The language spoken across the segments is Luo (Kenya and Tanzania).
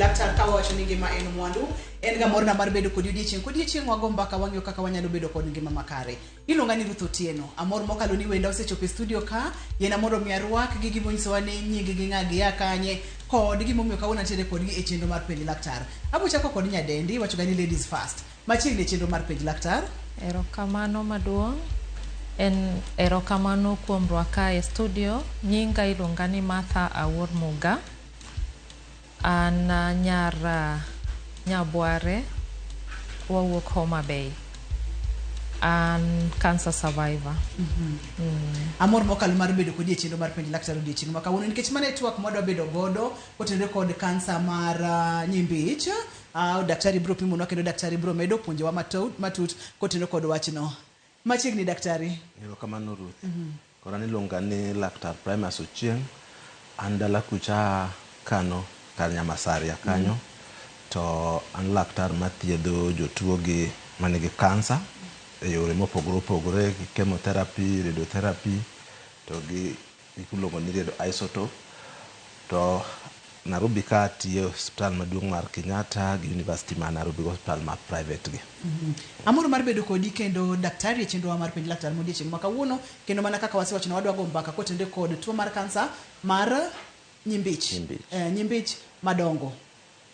Laktar ka wawacho ni ngima en mwandu. En ga morna mar bedo kodi odiechieng' kodiechieng' wago mbaka wang'iyo kaka wanyalo bedo kod ngima makare. Iluonga ni Ruth Otieno. Amor mokalo ni wenda osechopo e studio ka. Yiena mondo mi arwak gi gimonyisowa ni nying gi ng'a gia kanye kod gimomiyo kawuono antiere kodgi e chenro mar Penj Laktar. Abo chako kod nyadendi, iwacho ga ni ladies first. Machiegni e chenro mar Penj Laktar. Erokamano maduong'. En erokamano kuom rwaka e studio. Nyinga iluonga ni Martha Awuor Muga. An nyar Nyabware, wawuok Homa Bay. An cancer survivor. Amor mokalo mar bedo kodi e chenro mar Penj Laktar odiechieng' ma kawuono nikech mano e twak mwadwa bedo godo kotenore kod kansa mar nyimbich. Daktari biro pimonwa kendo daktari biro medo puonjowa matut kotenore kod wachno. Machiegni daktari. Erokamano Ruth. Koro an iluonga ni Laktar Primus Ochieng'. An dala kucha Kano kar Nyamasaria kanyo. To an laktar mathiedho jotuo gi manigi kansa e yore mopogore opogore gi chemotherapy, radiotherapy to gi gik miluongo ni radioisotope. To Nairobi ka atiyo e osiptal maduong' mar Kenyatta gi University ma Nairobi gi osiptal ma private gi. Amor mar bedo kodi kendo daktari e chenrowa mar Penj Laktar modiechieng' ma kawuono kendo mana kaka wasewacho wadwa go mbaka kotenore kod tuo mar kansa mar nyimbich. Nyimbich. Nyimbich madongo.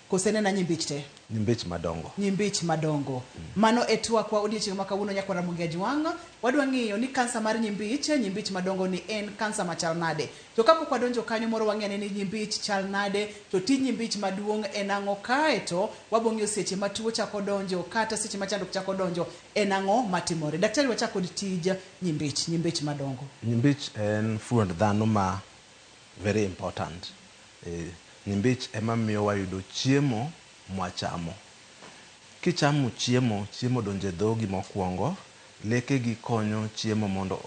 Kose nena nyimbich te? Nyimbich madongo. Nyimbich madongo. Mano e twakwa odiechieng' ma kawuono nyakwar Ramogi Ajwang'. Wadwa ng'iyo ni kansa mar nyimbich, nyimbich madongo ni en kansa machal nade. To kapok wadonjo kanyo moro wang'i ane ni nyimbich chal nade, to tij nyimbich maduong' en ang'o kae to wabo ng'iyo seche ma tuo chako donjo kata seche ma chandruok chako donjo en ang'o matimore. Daktari wachak kod tij nyimbich, nyimbich madongo. Nyimbich en fuond dhano ma very important. Nyimbich ema miyo wayudo chiemo mwachamo. Kichamo chiemo, chiemo donjo e dhogi mokwongo, lekegi konyo chiemo mondo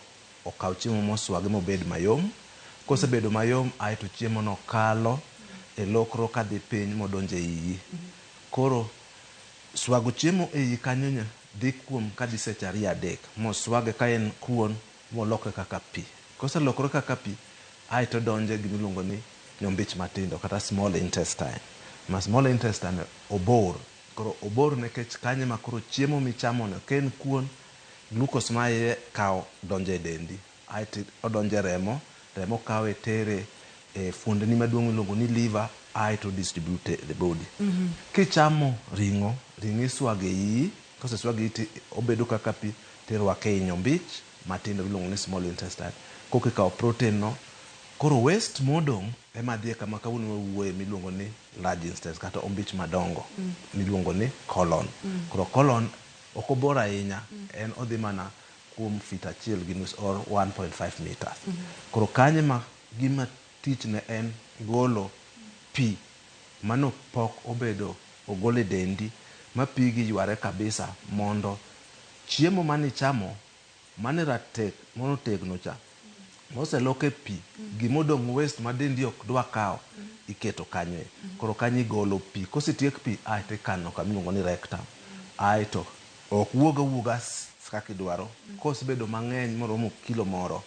okaw chiemo moswagi mobed mayom. Kosebedo mayom aeto chiemo no kalo e lokro kadhi piny modonjo e iyi. Koro swago chiemo e iyi kanyo dhi kuom kadhi seche ariyo adek moswage ka en kuon molokre kaka pi. Koselokore kaka pi aeto donjo e gimiluongo ni nyombich matindo kata small intestine. Ma small intestine obor. Koro obor nikech kanyo ema koro chiemo michamo no ka en kuon, glucose ma iye kawo donjo e dendi. Aeto odonjo e remo, remo kawe tere e fuondni maduong' miluongo ni liver aeto distribute e the body. Kichamo ring'o, ring'o iswago e iyi, koseswag e iyi to obedo kaka pi tirwake ei nyombich matindo miluongo ni small intestine. Koka ikawo protein no, koro waste modong' ema dhi e kama kawuono wawuoye miluongo ni large intestine kata ombich madongo miluongo ni colon. Koro colon ok obor ahinya, en odhi mana kuom feet 1.5 or 1.5 meters. Koro kanyo ema gima tichne en golo pi mano pok obedo ogol e dendi ma pigi yware kabisa mondo chiemo manichamo mane ratek manotegno cha moselok e pi gimodong' waste ma dendi ok dwa kawo iketo kanyo. Koro kanyo igolo pi kosetiek pi aeto ikano kamiluongo ni rectum. Aeto ok wuog awuoga kaka idwaro kosebedo mang'eny moromo kilo moro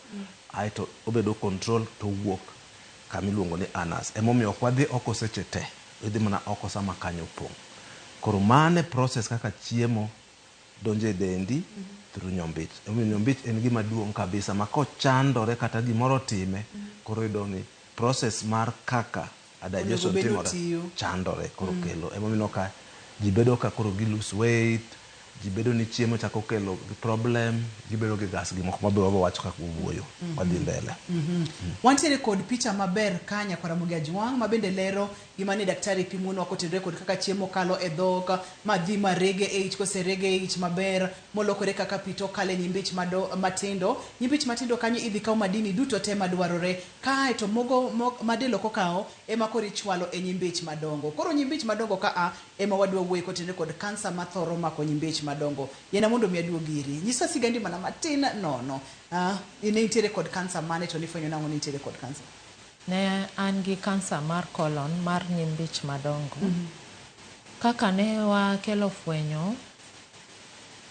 aeto obedo control to owuok kamiluongo ni anus. Emomiyo ok wadhi oko seche te, idhi mana oko sama kanyo opong'. Koro mano e process kaka chiemo donjo e dendi through nyombich. Emomiyo nyombich en gima duong' kabisa ma kochandore kata gimoro otime, koro iyudo ni process mar kaka digestion timore chandore koro kelo. Emomiyo ineno ka ji bedo ka koro gi lose weight, ji bedo ni chiemo chako kelo problem, gibedo gi gas gi moko mabe wabo wacho kaka wawuoyo wadhi mbele. Wantiere kod picha maber ka nyakwar Ramogi Ajwang' ma bende lero gima ne daktari pimonwa kotenore kod kaka chiemo kalo e dhok ma dhi ma rege e ich koserege e ich maber molokore kaka pi to kalo e nyimbich matindo. Nyimbich matindo kanyo idhi kaw madini duto te madwarore kae to mogo ma del ok okawo ema koro ichwalo e nyimbich madongo. Koro nyimbich madongo ka a ema wadwa wuoye kotenore kod kansa mathoro mako nyimbich madongo. Yiena mondo mi aduog iri. Nyisa sigandi mana matin nono. Ne intiere kod kansa mane to nifwenyo nang'o ni intiere kod kansa? Ne an gi kansa mar colon mar nyimbich madongo. Kaka ne wakelo fwenyo,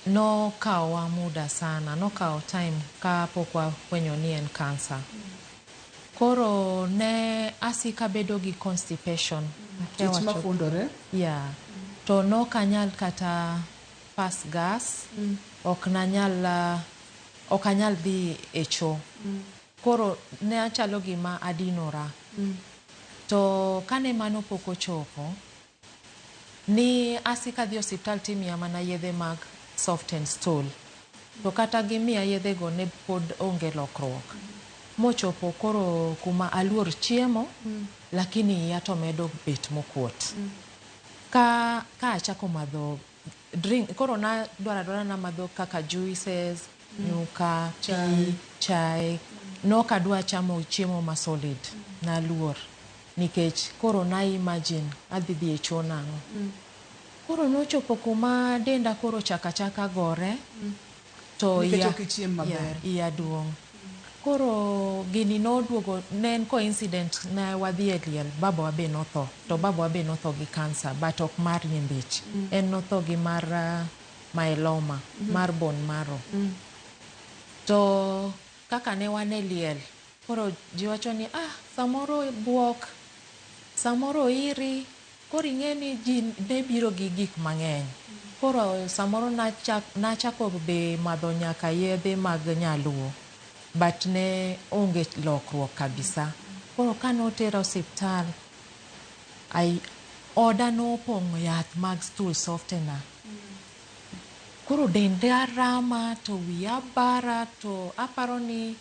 nokawowa muda sana, nokawo time kapok wafwenyo ni en kansa. Koro ne asika bedo gi constipation. Akia Ich wacho- mafundore. Yeah. To nok anyal kata pass gas, ok nanyal, ok anyal dhi e choo. Koro ne achalo gima adinora. To kane mano pok ochopo, ni asika dhi osiptal timiya mana yedhe mag soften stool. To kata gimiya yedhego ne pod onge lokruok. Mochopo koro kuma aluor chiemo, lakini iya to medo bet mokuot. Ka achako madho drink, koro na dwaro adwara namadho kaka juices, nyuka, pi, chai. Nok adwa chamo chiemo ma solid, naluor. Nikech koro na imagine adhi dhi e choo nang'o. Koro nochopo kuma denda koro chaka chaka gore, to Nikech iya, ok ichiem maber. yeah, iya duong'. Koro gini noduogo, ne en coincident ne wadhi e liel, babawa be notho. To babawa be notho gi cancer, but ok mar nyimbich. En notho gi mar myeloma, mar bone marrow. To kaka ne wan e liel, koro ji wacho ni samoro buok, samoro iri, koro ing'e ni ji ne biro gi gik mang'eny. Koro samoro nachako be madho nyaka yedhe mag nyaluo, but ne onge lokruok kabisa. Koro kanotera osiptal, oda nopong'o yath mag stool softener. Koro denda rama to wiya bara to aparo ni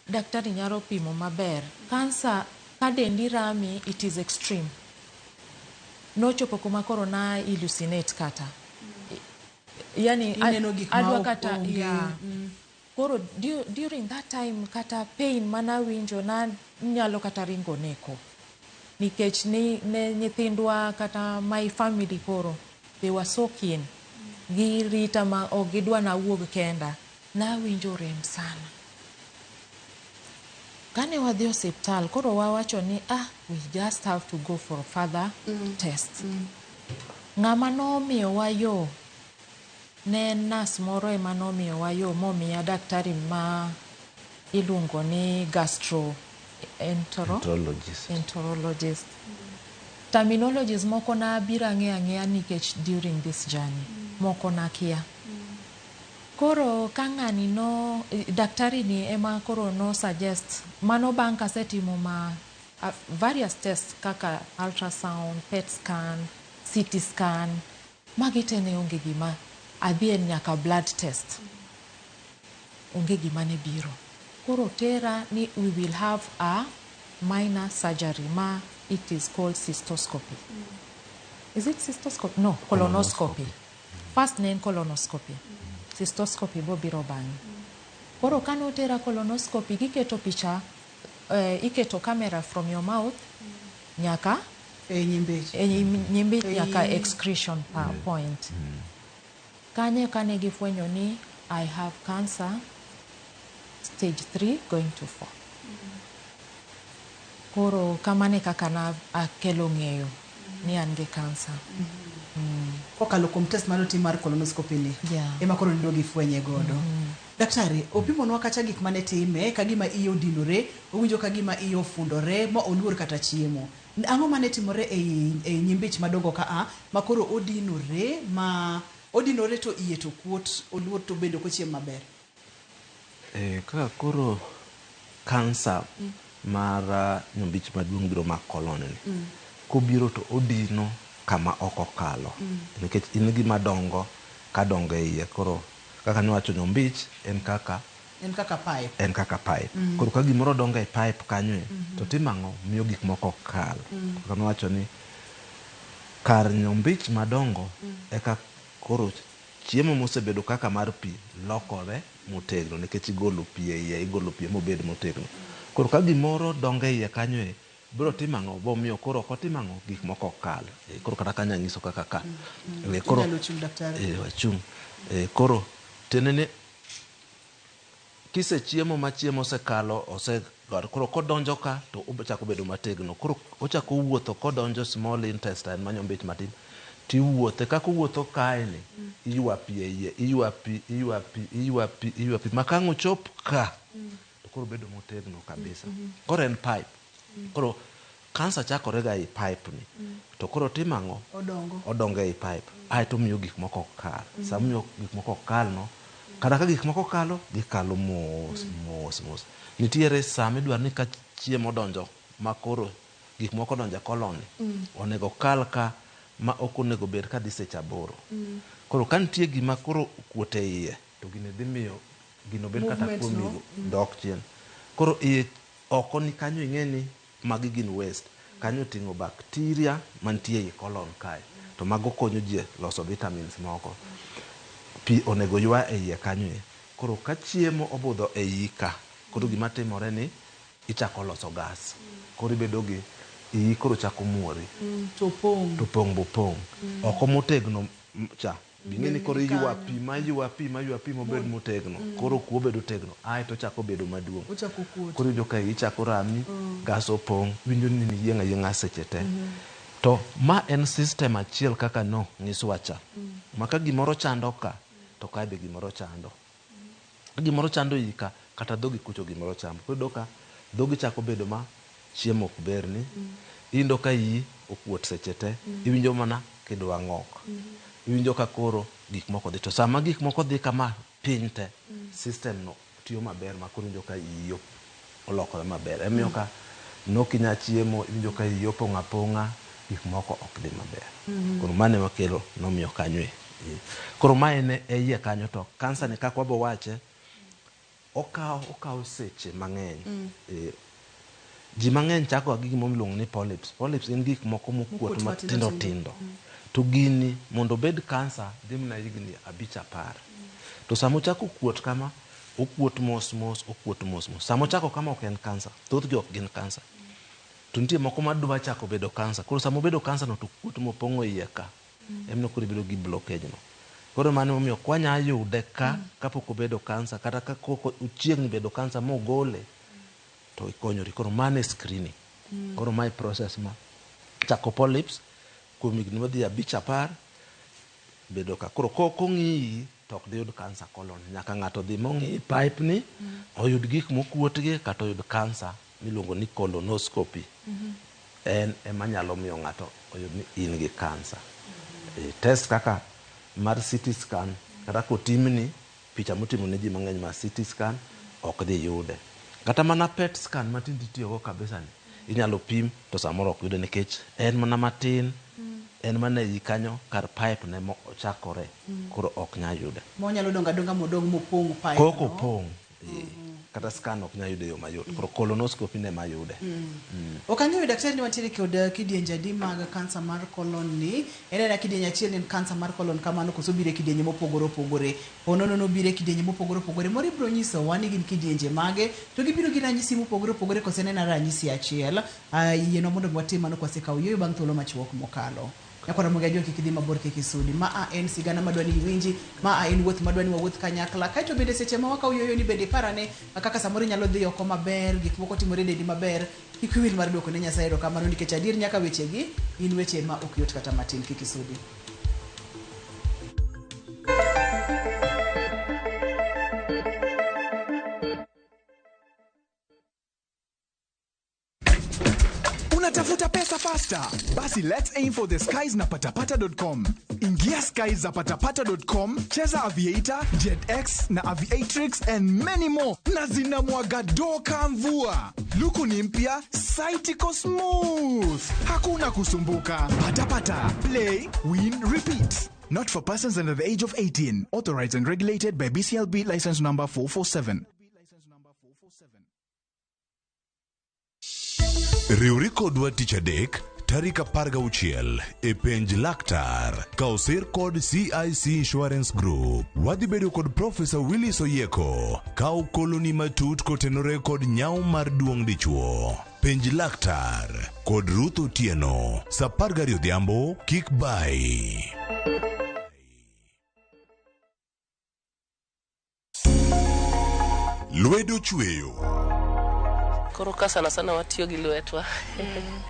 daktari nyalo pimo maber. Kansa ka dendi rami, it is extreme. Nochopo kuma koro na hallucinate kata. Yani Ineno gik ma adwa ok kata, onge. yeah. Koro during that time kata pain manawinjo na nyalo kata ringo neko. Nikech ni ne nyithindwa kata my family koro, they were so keen. Girita ma ok gidwa nawuog kenda. Nawinjo rem sana. Kane wadhi osiptal, koro wawacho ni we just have to go for further test. Ng'ama nomiyowa yo, ne en nurse moro ema nomiyowa yo momiya daktari ma iluongo ni gastroenterologist. Enterologist. Terminologies moko na abiro ang'eyo ang'eya nikech during this journey. Moko nakia. Koro ka ng'ani no, daktari ni ema koro no suggest, mano bang' kasetimo ma various tests kaka ultrasound, PET scan, CT scan, magi te ne onge gima, adhi e nyaka blood test. Onge gima ne biro. Koro tera ni we will have a minor surgery ma it is called cystoscopy. Is it cystoscopy? No, colonoscopy. First ne en colonoscopy. Cystoscopy bo biro bang'e. Koro kane otera colonoscopy, giketo picha, iketo camera from your mouth nyaka e nyimbich. E nyimbich nyaka excretion point. Kanyo kane gifwenyo ni I have cancer stage 3 going to 4. Koro kamano e kaka na akelo ng'eyo ni an gi cancer. Kokalo kuom test manotim mar colonoscopy ni, ema koro niduogo ifwenye godo. Daktari, opimonwa kacha gik mane time, ka gima iye odinore, owinjo ka gima iye ofundore, ma oluor kata chiemo. Ang'o mane timore ei nyimbich madongo ka a, ma koro odinore, ma odinore to iye to kuot, oluor to bende ok ochiem maber? Kaka koro kansa mar nyombich maduong' biro mak colon ni. Kobiro to odino kama ok okalo. Nikech in gima dongo ka dongo e iye. Koro kaka niwacho nyombich en kaka En kaka pipe. En kaka pipe. Koro ka gimoro dongo e pipe kanyo e, to timo ang'o? Miyo gik moko ok kal. Kaka niwacho ni kar nyombich madongo eka koro chiemo mosebedo kaka mar pi lokore motegno nikech igolo pi e iye, igolo pi mobed motegno. Koro ka gimoro dongo e iye kanyo e, biro timo ang'o? Bo miyo koro ok otim ang'o? Gik moko ok kal. Koro kata kanyo anyiso kaka ka. Koro Inyalo chung' daktari. Wachung'. Koro tiende ni kisechiemo ma chiemo osekalo, osegor, koro kodonjo ka to ochako bedo mategno. Koro ochako wuotho kodonjo small intestine ma nyombich matin, tiwuothe kaka owuotho kae ni, iywa pi e iye, iywa pi, iywa pi, iywa pi, iywa pi, ma ka ang' ochop ka, to koro obedo motegno kabisa. Koro en pipe. Koro Kansa chakore ga ei pipe ni. To koro timo ang'o? Odongo. Odongo ei pipe. Aeto omiyo gik moko ok kal. Sama omiyo gik moko ok kal no, kata ka gik moko kalo, gikalo mos mos mos. Nitiere sama idwaro ni ka chiemo odonjo ma koro gik moko odonjo e colon ni, onego okal ka ma ok onego bed ka dhi seche 8. Koro ka nitie gima koro okuot e iye, to gini dhi miyo gino bed kata Movement kuom no. higo dok chien. Koro iye oko ni kanyo ing'e ni magi gin waste. Kanyo oting'o bacteria mantie ei colon kae. To mago konyo ji loso vitamins moko. Pi onego ywa e iye kanyo e. Koro ka chiemo obudho e iyi ka, koro gima timore ni ichako loso gas. Koro ibedo gi iyi koro chako muori. To pong'. To pong' bopong'. Oko motegno cha. Ing'e ni koro iywa pi ma ywa pi ma ywa pi mobed motegno. Koro kuo bedo tegno. Ae to ochako bedo maduong'. Ochako kuot. Koro iwinjo ka iyi chako rami, gas opong', iwinjo ni iyieng' ayieng'a seche te. To ma en system achiel kaka no nyiswa cha. Ma ka gimoro chando ka, to kae be gimoro chando. Ka gimoro chando iyi ka, kata dhogi kucho gimoro chando. Koro iyudo ka dhogi chako bedo ma chiemo ok berni. Iyudo ka iyi okuot seche te. Iwinjo mana kidwa ng'ok. Iwinjo ka koro gik moko dhi. To sama gik moko dhi kama piny te, system no tiyo maber ma koro iwinjo ka iyi olokore maber. Emomiyo ka nok inya chiemo, iwinjo ka iyi opong' apong'a, gik moko ok dhi maber. Koro mano ema kelo nomiyo kanyo e. Koro ma en e iye kanyo to kansa ni kaka wabo wache, okawo seche mang'eny. Ji mang'eny chako gi gima iluongo ni polyps. Polyps gin gik moko mokuot matindo tindo. To gini mondo obed kansa dhi mana higni 5 10. To sama ochako kuot kama, okuot mos mos, okuot mos mos. Sama ochako kama ok en kansa. Thothgi ok gin kansa. To nitie moko madwa chako bedo kansa. Koro sama obedo kansa no to kuot mopong'o iye ka. Emno koro ibedo gi blockage no. Koro mano emomiyo ok wanyal yude ka kapok obedo kansa, kata ka ochiegni bedo kansa mogole to ikonyori. Koro mano e screening. Koro mae process ma chako polyps kuom higni madhi 5 10 bedo ka. Koro kok ong'iyi to ok diyud kansa colon. Nyaka ng'ato dhi mong'i pipe ni, oyud gik mokuotgi kata oyud kansa miluongo ni colonoscopy. En ema nyalo miyo ng'ato oyud ni in gi kansa. Test kaka mar CT scan kata kotimni picha motimo ne ji mang'eny mar CT scan ok dhi yude. Kata mana PET scan ma tinde itiyogo kabisa ni inyalo pim to samoro ok yude nikech en mana matin, en mana ei kanyo kar pipe ne mo ochakore, koro ok nyal yude. Monyalo dongo adonga modong mopong' pipe Kok no. opong'. Kata scan ok nyal yude e yo mayot. Koro colonoscopy ne ema yude. Ok ang'eyo daktari ni wantiere kod kidienje adi mag kansa mar colon ni. En aena kidienje achiel en kansa mar colon kamano koso biro e kidienje mopogore opogore. Ponono nobiro e kidienje mopogore opogore. Moro ibiro nyisowa ni gin kidienje mage to gibiro gi ranyisi mopogore opogore koso en ena ranyisi achiel. Yienwa mondo watim mano kwasekawo yueyo bang' thuolo machuok mokalo. Nyakwar Ramogi Ajwang' kik idhi mabor kik isudi. Ma a en sigana madwa ni iwinji, ma a en wuoth madwa ni wawuoth kanyakla. Kaeto bende seche ma wakawo yueyo ni bende iparane kaka samoro inyalo dhi oko maber, gik moko timore e dendi maber. Kik iwil mar duoko ne Nyasaye erokamano nikech adier nyaka wechegi gin weche ma ok yot kata matin. Kik isudi. Unatafuta pesa faster? Basi let's aim for the skies na patapata.com. Ingia skies za patapata.com, cheza Aviator, JetX na Aviatrix and many more na zinamwaga doka mvua. Luku ni mpya, site iko smooth. Hakuna kusumbuka. Patapata, play, win, repeat. Not for persons under the age of 18. Authorized and regulated by BCLB license number 447. Riwri kodwa tich adek tarik 16 e penj laktar ka osir kod CIC Insurance Group. Wadhi bedo kod Profesa Willis Oyieko ka okoloni matut kotenore kod nyawo mar duong' dichuo. Penj laktar kod Ruth Otieno sa 12 odhiambo kik bai. Lwedo chweyo. Koro ka sana sana watiyo gi lwetwa.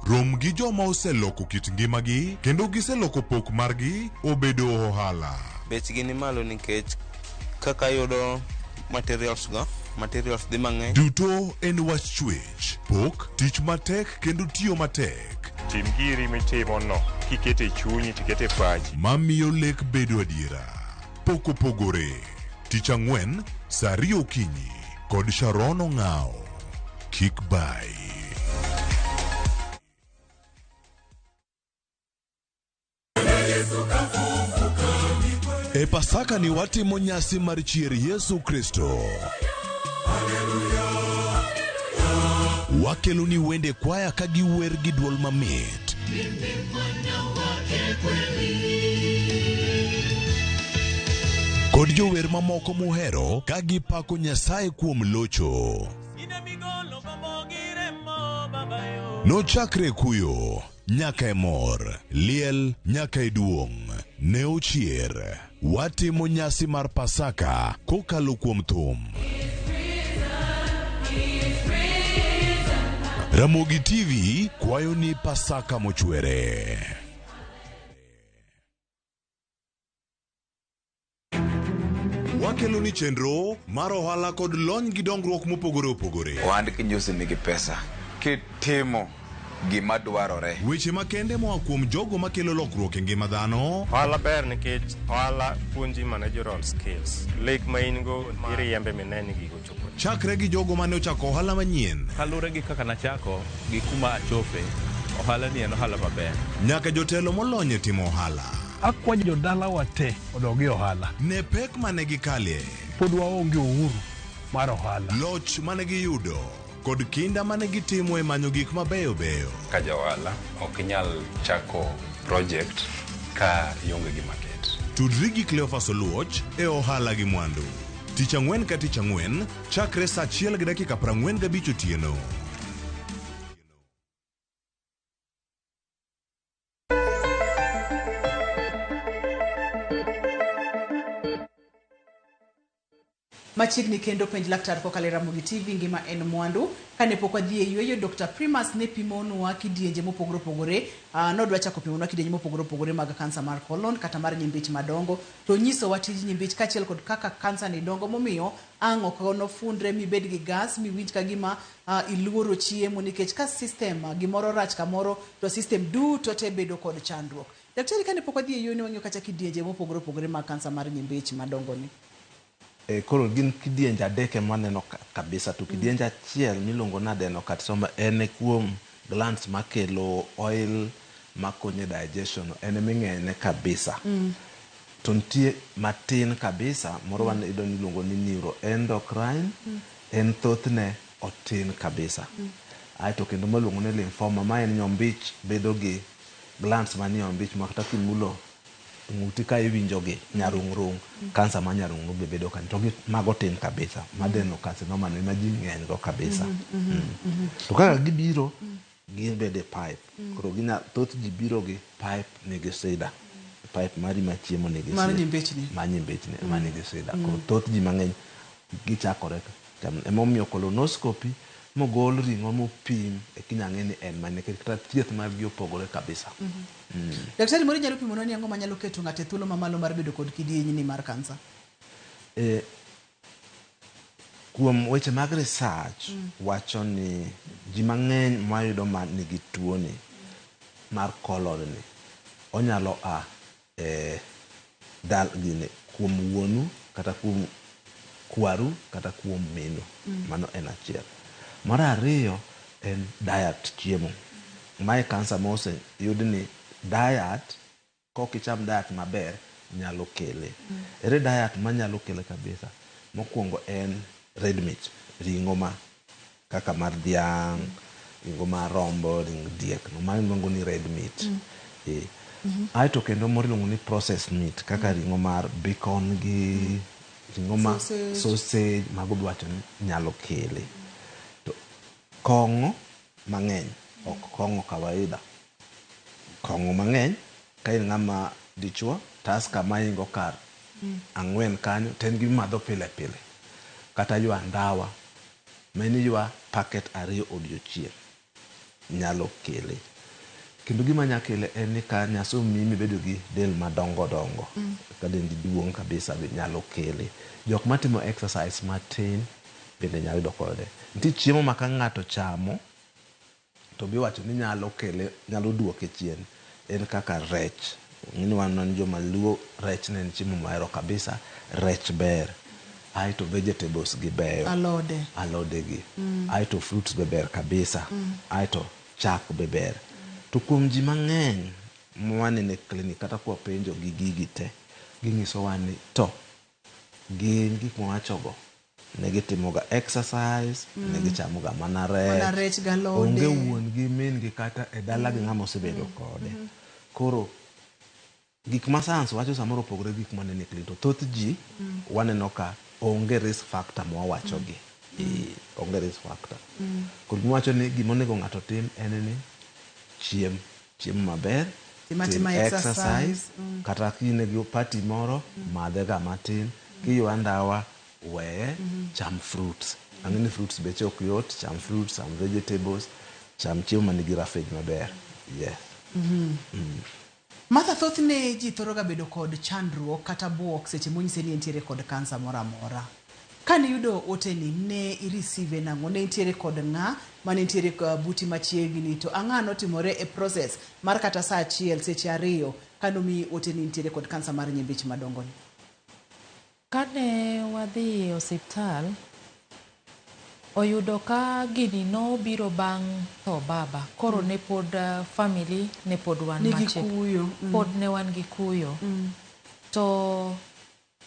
Rom gi joma oseloko kit ngimagi kendo giseloko pok margi obedo ohala. Bechgi ni malo nikech kaka ayudo materials go Materials dhi mang'eny. Duto en wach chwech, pok, tich matek kendo tiyo matek. Tim giri mitimo no kikete chunyi tikete pachi. Mamiyo lek bedo adiera. Pok opogore. Tich ang'wen, saa ariyo okinyi kod Sharon Ong'ao. Kik bai. E Pasaka ni watimo nyasi mar chier Yesu Kristo. Wakelo ni wende kwaya ka giwer gi dwol mamit. Kod jower mamoko muhero ka gipako Nyasaye kuom locho. Nochakre kuyo nyaka e mor, liel nyaka e duong'. Ne ochier. Watimo nyasi mar Pasaka kokalo kuom thum. Ramogi TV kwayo ni Pasaka mochwere. Wakelo ni chenro mar ohala kod lony gi dongruok mopogore opogore. Ohand kinyosi nigi pesa kitimo gima dwarore. Weche makende moa kuom jogo makelo lokruok e ngima dhano. Ohala ber nikech ohala puonji managerial skills. Lek ma in go iriembe mine ni gigo chopo. Chakre gi jogo mane ochako ohala manyien. Kaluwore gi kaka nachako gi kuma achope, ohala ni en ohala maber. Nyaka jotelo molony e timo ohala. Akwayo jodalawa te odog e ohala. Ne pek mane gikalie. Pod waonge uhuru mar ohala. Loch mane giyudo kod kinda mane gitimo e manyo gik mabeyo beyo. Ka ja ohala ok inyal chako project ka ionge gi market. Tudri gi Cleophas Oluoch e ohala gi mwandu. Tich ang'wen ka tich ang'wen chakre saa 1:45 otieno. Machiegni kendo penj laktar kokalo e Ramogi TV ngima en mwandu. Kane pok wadhi e yueyo, Dr. Primus ne pimonwa kidienje mopogore opogore. Nodwa chako pimonwa kidienje mopogore opogore mag kansa mar colon kata mar nyimbich madongo. To nyisowa tij nyimbich kaachiel kod kaka kansa ni dongo momiyo ang' ok nofundre mibed gi gas miwinj ka gima iluoro chiemo nikech ka system gimoro rach kamoro to system duto te bedo kod chandruok. Daktari, kane pok wadhi e yueyo ne wang'iyo kacha kidienje mopogore opogore mag kansa mar nyimbich madongo ni. Koro gin kidienje adek ema waneno kabisa to kidienje achiel miluongo ni adenocarcinoma en kuom glands makelo oil makonyo e digestion en eming'enyne kabisa. To nitie matin kabisa moro wayudo ni iluongo ni neuroendocrine en thothne otin kabisa. Aeto kendo maluongo ni lymphoma ma en nyombich bedo gi glands manie ombich ma kata kimulo ng'uti ka iwinjo gi nyarung'rung' kansa mar nyarung'rung' be bedo kanyo to gi mago tin kabisa ma adenocarcinoma no ema ji ng'eny go kabisa. To kaka gibiro gin bede pipe koro ginya thoth ji biro gi pipe nigi shida pipe mari ma chiemo nigi Mar shida. nyimbechni. Mar nyimbechni ema nigi shida koro thoth ji mang'eny gichakore emomiyo colonoscopy mogol ring'o mopim eka ng'e ni en mane nikech kata thieth margi opogore kabisa. Daktari moro nyalo pimonwa ni ang'o manyalo keto ng'ato e thuolo mamalo mar bedo kod kidienyni mar kansa? Kuom weche mag research wacho ni ji mang'eny mwayudo ma nigi tuoni mar colon ni onyalo a e dal gini kuom wuonu kata kuom kwaru kata kuom minu. Mano en achiel. Mar ariyo en diet chiemo. Mae kansa moseyud ni diet kok icham diet maber nyalo kele. Ere diet manyalo kele kabisa? Mokwongo en red meat, ring'o ma kaka mar dhiang', ring'o mar rombo, ring diek no mano iluongo ni red meat. Aeto kendo moro iluongo ni processed meat kaka ring'o mar bacon gi ring'o ma Sausage. sausage mago biwacho ni nyalo kele. To kong'o mang'eny ok kong'o kawaida. Kong'o mang'eny ka in ng'ama dichuo Tusker maingo kar ang'wen kanyo to en gima imadho pile pile. Kata ywa ndawa ma in iywa packet 2 odiochieng' nyalo kele. Kendo gima nya kele en ni ka Nyasaye omiyi mibedo gi del madongo dongo ka dendi duong' kabisa be nyalo kele. Jok matimo exercise matin Bende nyalo yudo kode. Nitie chiemo ma ka ng'ato chamo to biwacho ni nyalo kele, nyalo duoke chien. En kaka rech. Ing'eni wan wan joma luo, rech ne en chiemo mwahero kabisa. Rech ber. Aeto vegetables gi beyo. Alode. Alode gi. Aeto fruits be ber kabisa. Aeto chak be ber. To kuom ji mang'eny mwaneno e clinic kata kwapenjo gi gigi te, ginyisowa ni to gin gik mwawachogo ne gitimoga exercise, ne gichamoga mana Mana rech. rech galode. Onge wuon gi min gi kata e dala gi ng'ama osebedo kode. Koro gik ma science wacho samoro opogore gi gik mwaneno e clinic. To thoth ji waneno ka onge risk factor mwawachogi. Onge risk factor. Koro gima ni gima onego ng'ato tim en ni chiem chiemo maber, Tim atima tim exercise. Kata ka in gi party moro, madhe ga matin. Kiywa ndawa, weye, cham fruits. Ang'e ni fruits beche ok yot, cham fruits, cham vegetables, cham chiemo manigi roughage maber. Yes. Martha, thothne ji thoro ga bedo kod chandruok kata buok seche monyise ni entiere kod kansa moro amora. Kane iyudo oteni, ne i-receive nang'o? Ne intiere kod ng'a mane nitiere buti machiegni? To ang'a notimore e process mar kata saa achiel, seche 2 kanomiyi ote ni intiere kod kansa mar nyimbi ich madongo ni? Kane wadhi e osiptal, oyudo ka gini nobiro bang' tho baba. Koro ne pod family ne pod wan Nigi machiegni. kuyo. Pod ne wan gi kuyo. To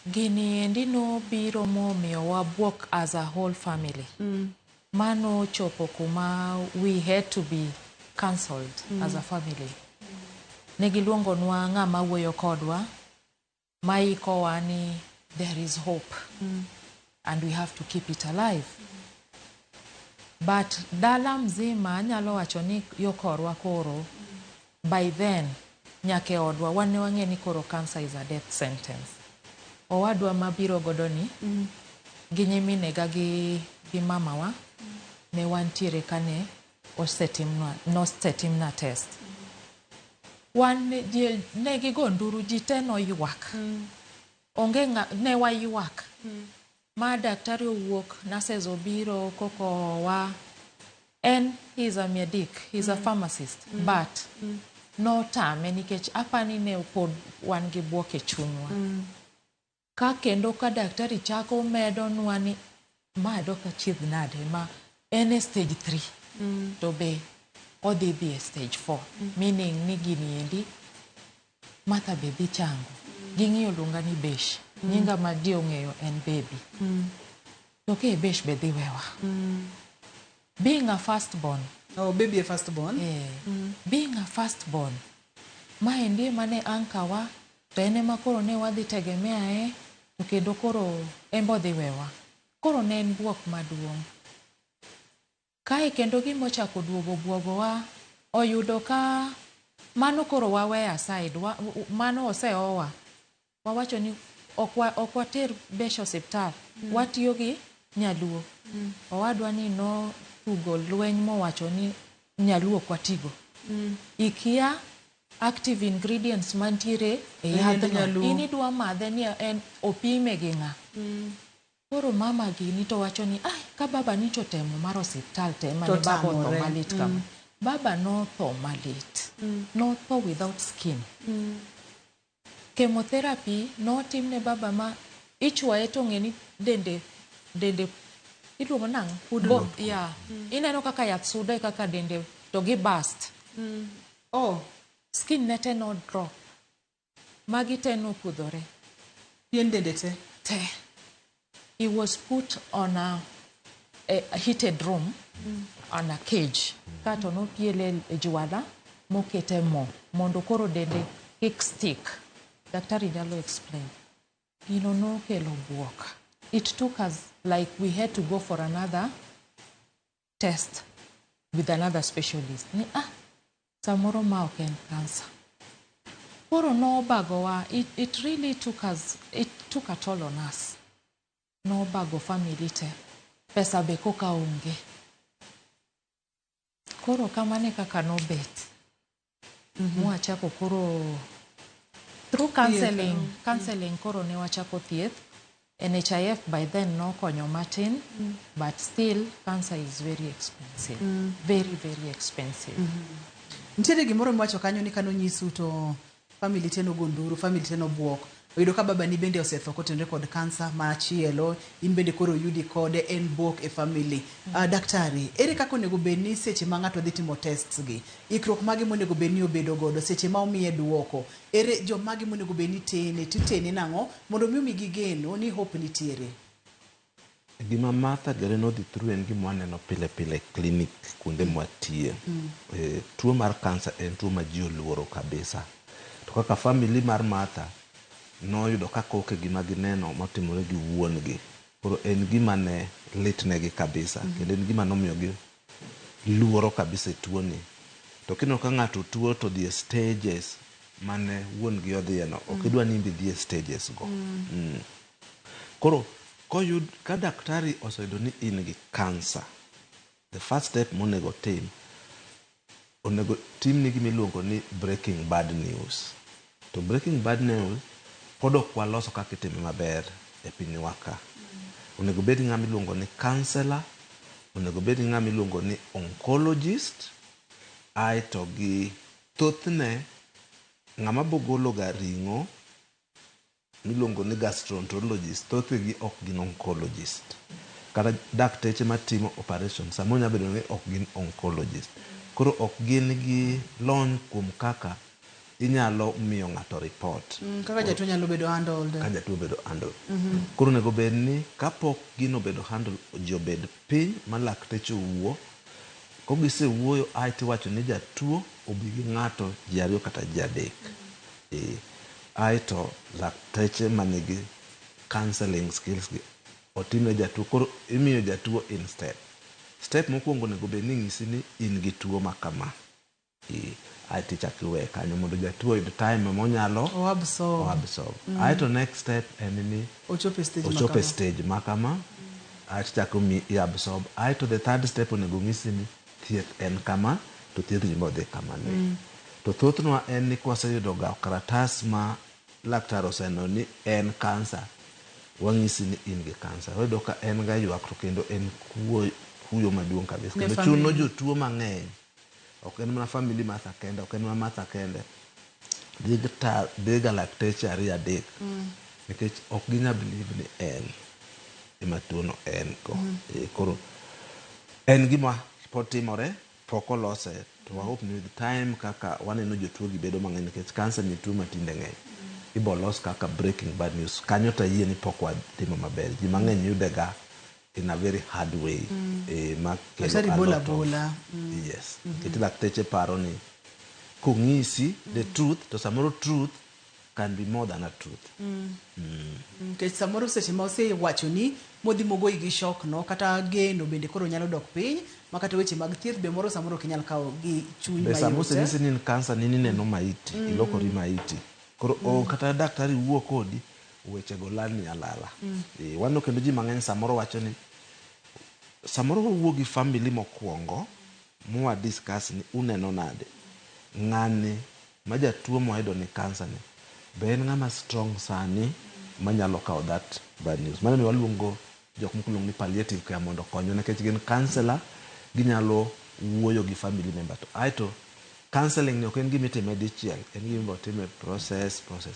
gini endi nobiro momiyo wabuok as a whole family. Mano chopo kuma we had to be cancelled as a family. Ne giluongonwa ng'ama wuoyo kodwa, maikowa ni there is hope and we have to keep it alive. But dala mzima anyalo wacho ni yokorwa koro by then nyaka e odwa wan ne wang'e ni koro cancer is a death sentence. Owadwa mabiro godo ni gi nyiminega gi mamawa ne wantiere kane osetimnwa nosetimna test. Wan ne, ne gigo nduru ji te noywak. Onge ng'a, ne waywak. Ma daktari owuok, nurses obiro kokowa. En he is a medic, he is a pharmacist, but notame nikech apani ne pod wan gi buok e chunywa. Ka kendo ka daktari chako medonwa ni ma dok achiedh nade ma en e stage 3 to be odhi dhi e stage 4 meaning ni gini endi Martha be dhi chango. Ging'iyo luonga ni Besh. Nyinga ma ji ong'eyo en Baby. To ke Besh be dhi wewa. Being a first born. Oh, baby a first born. Being a first born. Maendi ema ne ankawa to en ema koro ne wadhi tegemea e to kendo koro en be odhi wewa. Koro ne en buok maduong'. Kae kendo gimochako duogo buogowa oyudo ka mano koro wawe aside, mano oseowa. Wawacho ni ok water Besh osiptal, watiyo gi nyaluo. Owadwa ni notugo lweny mowacho ni nyaluo ok watigo. Ikia active ingredients mantiere e yadhno. Nyaluo. In idwa madhe ni en opime gi ng'a. Koro mama gini to wacho ni ai ka baba nyicho temo mar osiptal te ema To ne baba otho tamore. malit kama. Baba notho malit. Notho without skin. Chemotherapy notimne baba ma ichwoye to ng'e ni dende iluongo nang'o? Bo, yeah. Ineno kaka yath sudo e kaka dende to gi burst. Oh. Skin ne te no drop. Magi te nopudhore. Pien dende te? Te. He was put on a heated room, on a cage. Kato nopiele e jwala mokete mo mondo koro dende kik stick. Daktari nyalo explain. Gino nokelo buok. It took us like we had to go for another test with another specialist. Ni samoro ma ok en cancer. Koro nobagowa, it really took us, it took a toll on us. Nobago family te. Pesa be koka onge. Koro kamano e kaka nobet. Mwachako koro through counseling, counseling koro ne wachako thieth. NHIF by then nokonyo matin, but still cancer is very expensive. Very, very expensive. Nitiere gimoro miwacho kanyo ni kanonyisu to family te nogo nduru, family te nobuok. Oyudo ka babani bende osetho kotenore kod kansa machielo, in bende koro oyudi kode en buok e family. Daktari, ere kaka onego bed ni seche ma ng'ato dhi timo tests gi, ikruok mage monego bed ni obedo godo seche ma omiye duoko? Ere jomage monego bed ni tene, titene nang'o mondo mi omigi geno ni hope nitiere? Gima Martha Gere nodhi through en gima waneno pile pile e clinic kuonde mwatiye. Tuo mar kansa en tuo ma ji oluoro kabisa. To kaka family mar Martha noyudo ka koke gima gineno motimore gi wuon gi. Koro en gima ne litnegi kabisa. Kendo en gima nomiyogi luoro kabisa e tuo ni. To kineno ka ng'ato tuo to odhi e stages mane wuon gi odhiye no, ok idwa ni in be idhi e stages go. Koro koyud ka daktari oseyudo ni in gi kansa, the first step monego tim, onego timni gima iluongo ni breaking bad news. To breaking bad news pod ok waloso kaka itime maber e pinywa ka. Onego bed gi ng'ama iluongo ni counselor, onego bed gi ng'ama iluongo ni oncologist, aeto gi thothne ng'ama bogolo ga ring'o miluongo ni gastroenterologist, thothgi ok gin oncologist. Kata dakteche matimo operation samoro nyalo bedo ni ok gin oncologist. Koro ok gin gi lony kuom kaka inyalo miyo ng'ato report. Kaka jatuo nyalo bedo handled. Ka jatuo bedo handled. Koro onego bed ni kapok gino obedo handled, ji obed piny ma lakteche owuo. Kogisewuoyo aeto iwacho ni jatuo obi gi ng'ato ji ariyo kata ji adek. Aeto lakteche manigi counseling skills gi otimne jatuo. Koro imiyo jatuo in step. Step mokwongo onego bed ni ing'isi ni in gi tuo ma kama. Aeto ichako iweye kanyo mondo jatuo oyud time monyalo O absorb. O absorb. Aeto next step en ni ochopo e stage ochopo e ma kama. Stage ma kama. Aeto ichako mi i absorb. Aeto the third step onego ng'isi ni thieth en kama to thieth ni bodhi kama ni. To thothwa en ni kwaseyudo ga karatas ma laktar oseneno ni en kansa, wang'isi ni in gi kansa. Wayudo ka en ga ywak to kendo en kuyo maduong' kabisa. Ne Kendo chuno family. Jotuo mang'eny. Ok en mana family Martha kende, ok en mana Martha kende. Dhi ga lakteche ariyo adek. Nikech ok ginyal believe ni en ema tuono en go. Koro en gima pod timore, pok olose. To wa hope ni with time kaka waneno jotuo gi bedo mang'eny nikech kansa ni tuo matinde ng'eny. Ibo los kaka breaking bad news. Kanyo to ayie ni pok watimo maber. Ji mang'eny yude ga in a very hard way. Ma kelo Daktari a bola lot of bola. Yes. Nikech lakteche paro ni kong'isi the truth to samoro truth can be more than a truth. Nikech samoro seche ma osewacho ni modhi mogoyi gi shock no kata geno bende koro nyalo dok piny ma kata weche mag thieth be moro samoro ok inyal kawo gi chuny Be sama mayot. Osenyisi ni in kansa ni ineno maiti, ilokori maiti. Koro kata daktari wuo kodi, wechego lalni alala. Waneno kendo ji mang'eny samoro wacho ni samoro wawuo gi family mokwongo mwa discuss ni uneno nade ng'ani ma jatuo mwayudo ni kansa ni be en ng'ama strong sani manyalo kawo that bad news. Mano omiyo waluongo jok moko iluongo ni palliative care mondo okonywa nikech gin counselor ginyalo wuoyo gi family member to aeto counseling ni ok en gima itime dichiel en gima ibiro time process process.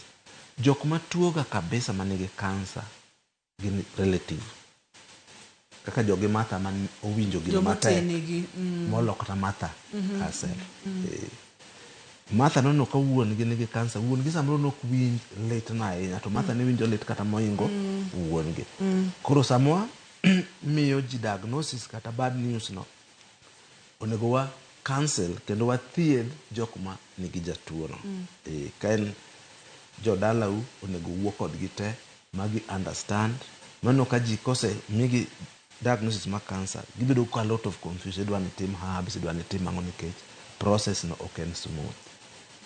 Jok matuo ga kabisa manigi kansa gin relative kaka jogi Martha man owinjo gino matek Jomotenegi. Molo kata Martha herself. Martha noneno ka wuon gi nigi kansa, wuon gi samoro nok winj lit no ahinya to Martha ne winjo lit kata mohingo wuon gi. Koro samwa miyo ji diagnosis kata bad news no, onego wa counsel kendo wathiedh jok ma nigi jatuo no. Ka en jodalau onego wuo kodgi te magi understand. Mano ka ji kose migi diagnosis mar cancer, gibedo ka a lot of confusion. Idwa ni tim herbs, idwa ni tim ang'o nikech process no ok en smooth.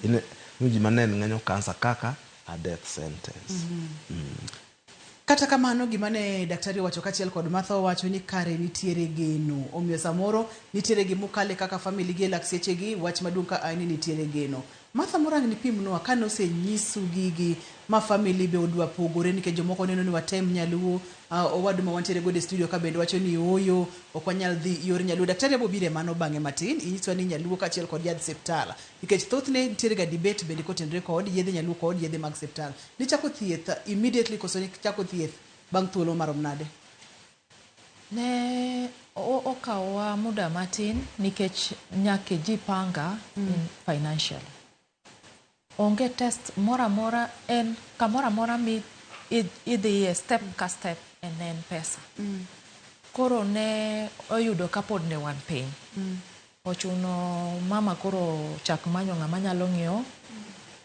Ine ji mang'eny ng'enyo cancer kaka a death sentence. Kata kamano gima ne daktari owacho kaachiel kod Martha owacho ni kare nitiere geno. Omiyo samoro nitiere gimukale kaka family gi e lak sechegi, wach maduong' ka en ni nitiere geno. Martha Morang ni pimnwa kane osenyisu gigi ma family be odwa pogore nikech jomoko neno ni watem nyaluo owadu ma wantiere godo e studio ka bende wacho ni ooyo ok wanyal dhi yor nyaluo. Daktari abo biro e mano bang'e matin inyiswa ni nyaluo kaachiel kod yadh septal nikech thothne nitiere ga debate bende kotenore kod yedhe nyaluo kod yedhe mag septal. Nichako thieth immediately koso nichako thieth bang' thuolo marom nade? Ne okawowa muda matin nikech nyaka ijipanga financially. Onge test moro amora en kamoro amora mi idhiye step ka step en pesa. Koro ne oyudo kapod ne wan piny. Ochuno mama koro chak manyo ng'ama nyalo ng'iewo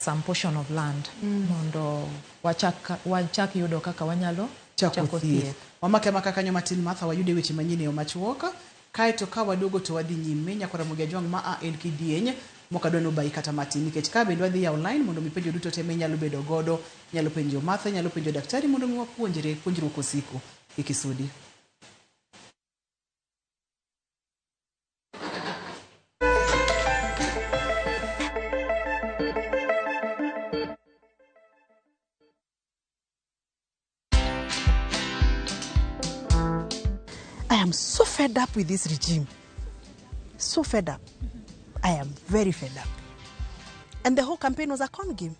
some portion of land mondo wachak yudo kaka wanyalo chako thieth. Wamake amaka kanyo matin Martha wayude weche manyien e yo machuok. Kaeto ka waduogo to wadhi nyime nyakora Ramogi Ajwang' ma a en kidieny mok adwa ni obayi kata matin nikech ka bende wadhi yawo line mondo mi penjo duto te minyalo bedo godo inyalo penjo Martha inyalo penjo daktari mondo mi wapuonjre puonjruok osiko kik isudi. I am so fed up with this regime. So fed up. I am very fed up. And the whole campaign was a con game.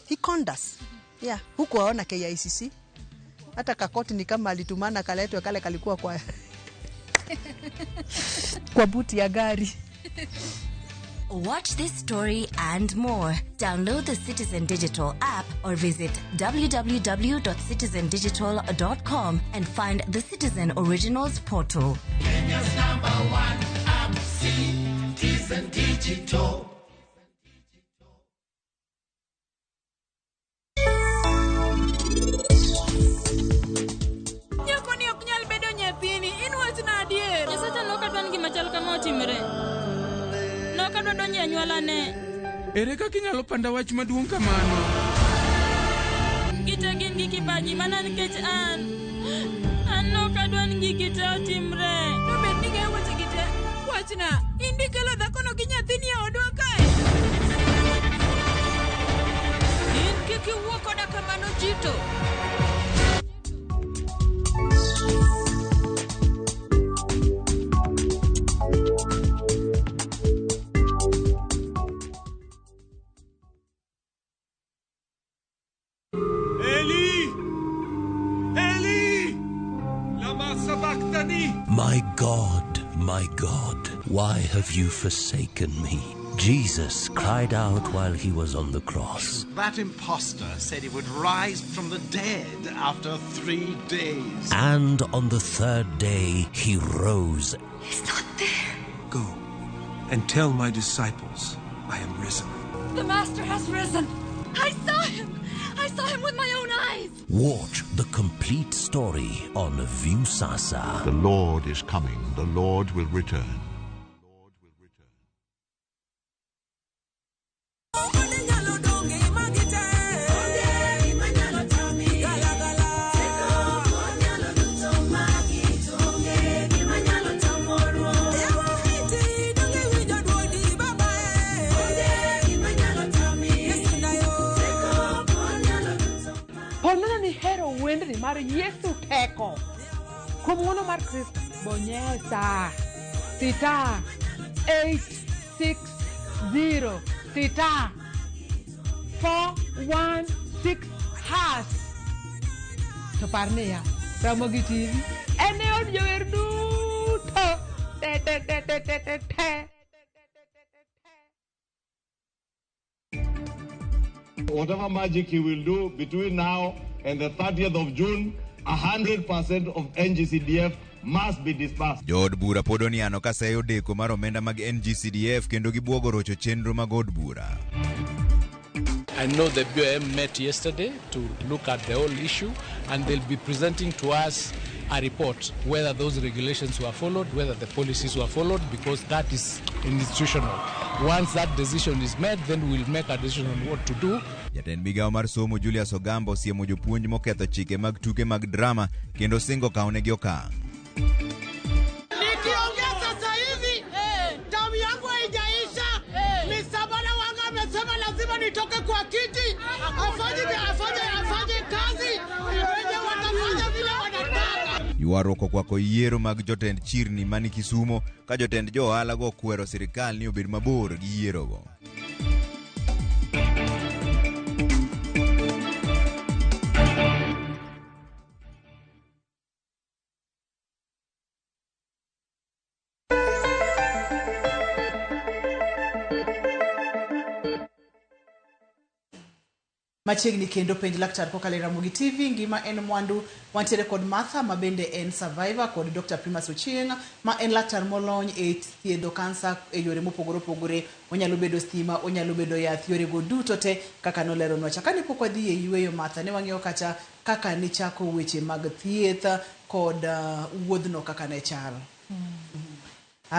He conned us. Yeah. Hukuwaona KICC. Hata kakoti ni kama alitumana kaletwe kale kalikuwa kwa buti ya gari. Watch this story and more. Download the Citizen Digital app or visit www.citizendigital.com and find the Citizen Originals portal. Kenya's number one app, Citizen Digital. Nyakoni ok nyal bedo nyathini, in wachna adier. Nyasacha nok adwa ni gima chal kama otimre. Nok adwa donjo e anyuolane. Ere kaka inyalo panda wach maduong' kamano? Gite gin gi kibaji mana nikech an. An nok adwa ni gigi te otimre. To bed ni ng'eyo weche gi te. Wachna, in dikelo dhakono gi nyathini e odwa kae? In kik iwuo koda kamano Jito. Eli! Eli! Lama sabachthani! My God, my God, why have you forsaken me? Jesus cried out while he was on the cross. That impostor said he would rise from the dead after 3 days. And on the third day he rose. He's not there. Go and tell my disciples I am risen. The Master has risen. I saw him. I saw him with my own eyes. Watch the complete story on Viusasa. The Lord is coming. The Lord will return. Ponono ni hero wendni mar Yesu teko. Kuom ng'wono mar Kristo, bonyesa sita 860 sita 416 hash. To par niya, Ramogi TV en e od jower duto. Te te te te te te te. Whatever magic he will do between now and the 30th of June, 100% of NGCDF must be disbursed. Jood bura pod oniano ka seyo deko mar omenda mag NGCDF kendo gibuogo rocho chenro mag od bura. I know the BOM met yesterday to look at the whole issue, and they'll be presenting to us a report whether those regulations were followed, whether the policies were followed, because that is institutional. Once that decision is made, then we'll make a decision on what to do. Jatend migawo mar somo Julius Ogamba osiemo jopuonj moketho chike mag tuke mag drama kendo singo kawonegi okang'. Nikiongea sasa hivi damu yangu haijaisha. Mr. Bwana wanga amesema itoke kwa kiti, afanye afanye afanye kazi wenye watafanya vile wanataka. Ywaruok okwako yiero mag jotend chirni mani Kisumo ka jotend jo ohala go okwero sirikal ni obed mabor gi yierogo. Machiegni kendo penj laktar kokalo e Ramogi TV, ngima en mwandu. Wantiere kod Martha ma bende en survivor kod Dr. Primus Ochieng ma en laktar molony e thiedho kansa e yore mopogore opogore. Onyalo bedo stima, onyalo bedo yath, yorego duto te kaka noleronwa cha. Kane pok wadhi e yueyo Martha, ne wang'iyo kata kaka nichako weche mag thieth kod wuodhno kaka ne chal.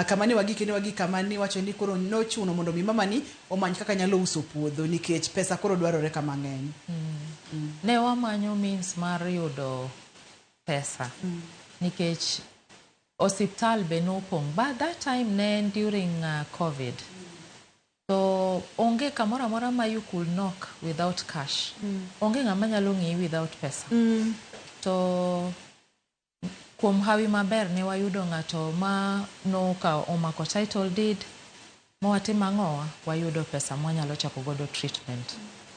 Kama ne wagike ne wagik kama niwacho ni koro nochuno mondo mi mamani omany kaka nyalo uso puodho nikech pesa koro dwarore kama ng'eny. Ne wamanyo means mar yudo pesa nikech osiptal be nopong'. But that time ne en during COVID. So onge kamoro amora ma you could knock without cash. Onge ng'ama nyalo ng'iyi without pesa. To kuom hawi maber ne wayudo ng'ato ma nokawo omako title deed mowatimo ang'owa wayudo pesa mwanyalo chako godo treatment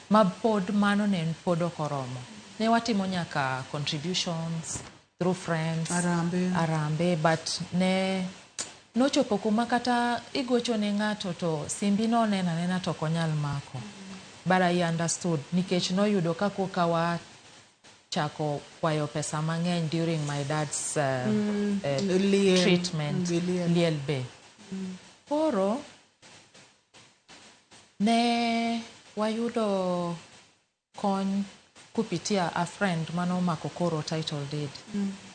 ma pod mano ne pod ok oromo. Ne watimo nyaka contributions through friends, Arambe. arambe but ne nochopo kuma kata igocho ne ng'ato to simbi noneno anena to ok onyal mako. But I understood nikech noyudo ka koka wa chako kwayo pesa mang'eny during my dad's Liel. treatment, Liel. liel be. Koro ne wayudo kony kupitia a friend manomako koro title deed.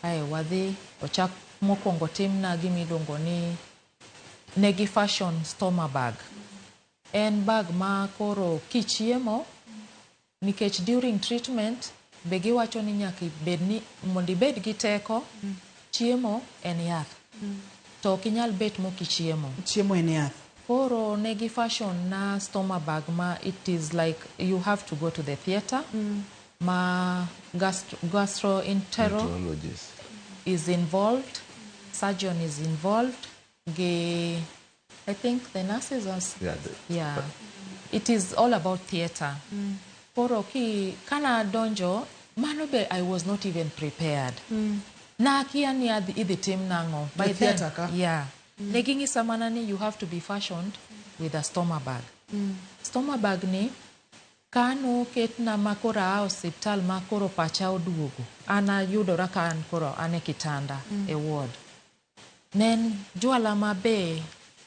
Ae wadhi ochak mokwongo timna gimiluongo ni negi fashion stoma bag. En bag ma koro kichiemo nikech during treatment be giwacho ni nyaka ibed ni mondo ibed gi teko chiemo en yath. To ok inyal bet mok ichiemo. Chiemo en yath. Koro negi fashion na stoma bag ma it is like you have to go to the theater ma gastroentero Enterologist. is involved, surgeon is involved, gi I think the nurses are Yeah, yeah. It is all about theater. Koro ki kana donjo mano be I was not even prepared. Nakia ni adhi idhi tim nang'o. By The then, theatre ka? yeah. Ne ging'isa mana ni you have to be fashioned with a stoma bag. Stoma bag ni kano ketna ma koro aa osiptal ma koro pacha oduogo. An ayudora ka an koro an e kitanda e ward. Ne en jwala ma be,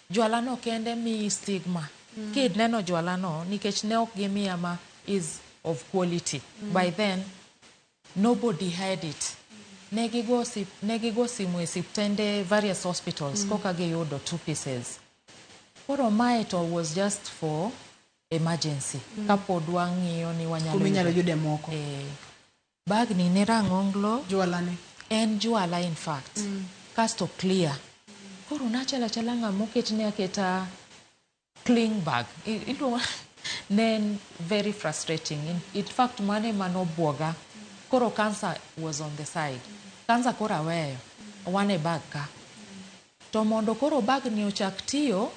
jwala no kende miyi stigma. Kineno jwala no, nikech ne ok gimiya ma is of quality. By then, nobody had it. Ne gigo simu e siptende various hospitals, koka giyudo 2 pieces. Koro mae to was just for emergency. Kapod wang'iyo ni wanyalo Kuma inyalo yudo. yude moko. Bag ni ne rang'onglo. Jwala ni. En jwala in fact. Kasto clear. Koro nachalo achala ng'ama oketne aketa cling bag. Iluongo ne en very frustrating. In fact, mano ema nobuoga. Koro cancer was on the side. Cancer koro aweyo. Wan e bag ka. To mondo koro bag ni ochak tiyo,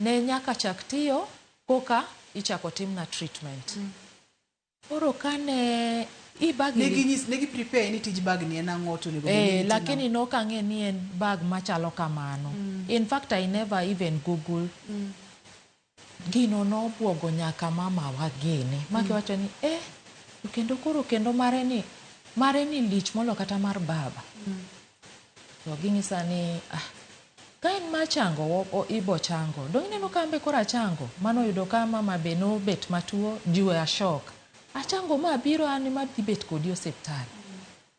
ne nyaka chak tiyo koka ichako timna treatment. Koro kane i bag Ne ni ginyis, ne gi prepare ni tij bag ni en ang'o to onego bed ni itimo Lakini nok ang'e ni en bag machalo kamano. In fact, I never even Google. Gino nobuogo nyaka mamawa gini. Ma giwacho ni, to kendo koro kendo mare ni lich molo kata mar baba. To ging'isa ni, ka en mar chango, ibo chango. Dong' ineno ka an be koro achango. Mano oyudo ka mama be nobet matuo, ji were shock. Achango ma abiro an ema adhi bet kodi e osiptal.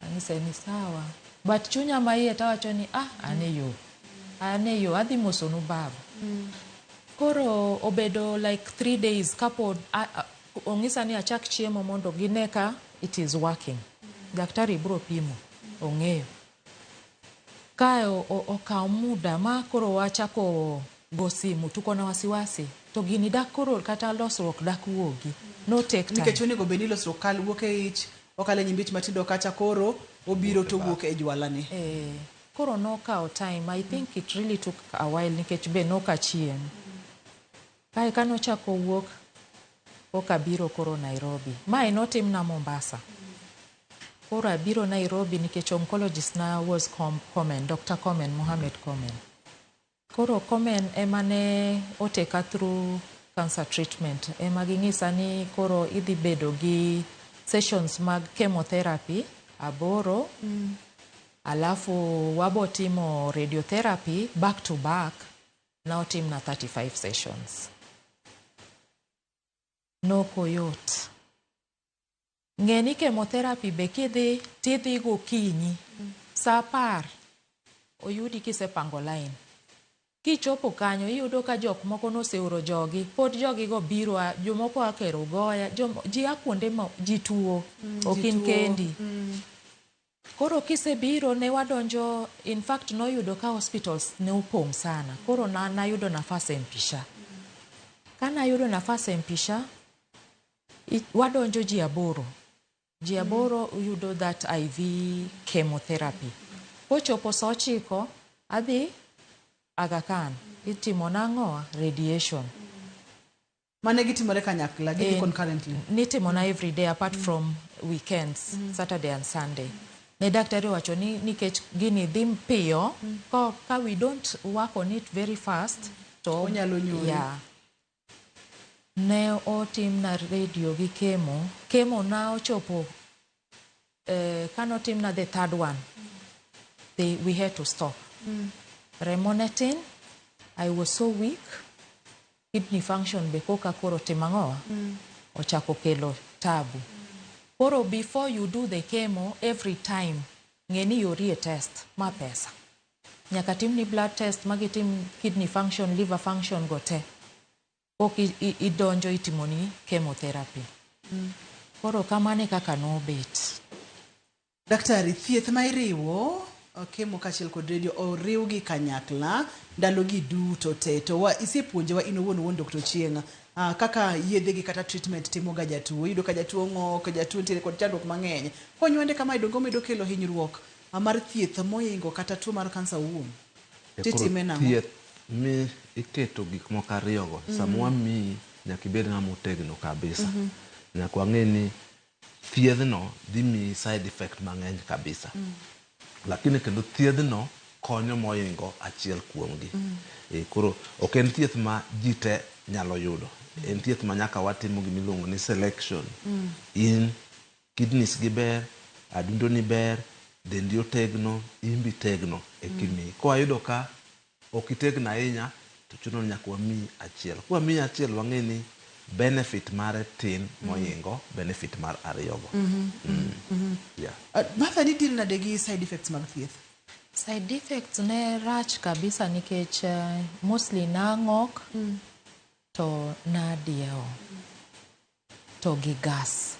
Anyise ni sawa. But chunya ma iye tawacho ni, an e yo. An e yo, adhi mosonu baba. Koro obedo like 3 days kapod ong'isa ni achak chiemo mondo gine ka it is working. Daktari bro pimo, ong'eyo. Kae okawo muda ma koro wachako go simu, tuko na wasiwasi. To gini dak koro kata losruok dak wuogi. No take time. Nikech onego bed ni losruok kal wuok e ich, okalo e nyimbich matindo kacha koro obiro to owuok e jwalani. Eh, koro nokawo time. I think it really took a while nikech be nokachiem. Kae kanochako wuok koka abiro koro Nairobi. Mae notimna Mombasa. Koro abiro Nairobi nikech oncologist na was Komen, Dr. Komen, Mohamed Komen. Koro Komen ema ne oteka through cancer treatment. Ema ging'isa ni koro idhi bedo gi sessions mag chemotherapy 8. Alafu wabo timo radiotherapy back to back. Na otimna 35 sessions. Nokoyot. Ng'e ni chemotherapy be kidhi tidhi gokinyi saa 10 oyudi kisepango line. Kichopo kanyo iyudo ka jok moko noseoro jogi, pod jogigo biro a, jomoko a Kerugoya, ji a kuonde ma ji tuo, ok in kendi. Koro kisebiro ne wadonjo, in fact noyudo ka hospitals ne opong' sana. Koro nayudo nafas e Mpisha. Ka nayudo nafas e Mpisha, wadonjo ji 8. Ji 8 yudo that IV chemotherapy. Kochopo saa 9, adhi Aga Khan, itimo nang'o? Radiation. Mane gitimore kanyakla, gidhi concurrently? Nitimo na every day apart from weekends, Saturday and Sunday. Ne daktari owacho ni nikech gini dhi piyo, ka we don't work on it very fast, to onyalo nyori. Yeah. Ne otimna radio gi chemo. Chemo na ochopo, kanotimna the third one, we had to stop. Remo ne tin, I was so weak. Kidney function be koka koro timang'o, ochako kelo tabu. Koro before you do the chemo, every time, ng'e ni yori e test, ma pesa. Nyaka timni blood test, magitim kidney function, liver function go te. Pok idonjo itimoni chemotherapy. Koro kamano e kaka nobet. Daktari, thieth ma iriwo chemo kaachiel kod radio oriwgi kanyakla ndalogi duto te, to wa isepuonjowa in owuon wuon Dr. Ochieng' kaka yedhegi kata treatment timoga jatuo. Iyudo ka jatuo ng'ok, jatuo nitiere kod chandruok mang'eny. Konywande kamae donge omedo kelo hinyruok mar thieth moingo kata tuo mar kansa owuon? Titime nang'o? Thieth mi iketo gik moko ariyogo. Sama wamiyi nyaka ibed ng'ama otegno kabisa. Nyaka wang'e ni thiedhno dhi miyi side effect mang'eny kabisa. Lakini kendo thiedhno konyo moingo achiel kuomgi. Koro ok en thieth ma ji te nyalo yudo. En thieth ma nyaka watimo gimiluongo ni selection. In kidneys gi ber, adundo ni ber, dendi otegno, imbi tegno e kimiyi. Kwayudo ka ok itegno ahinya, to chuno ni nyaka wamiyi achiel. Kwamiyi achiel wang'e ni benefit mare tin moingo benefit mar ariyogo. Yeah. Martha, ni deal nade gi side effects mag thieth? Side effects ne rach kabisa nikech mostly nang'ok to nadiewo to gi gas.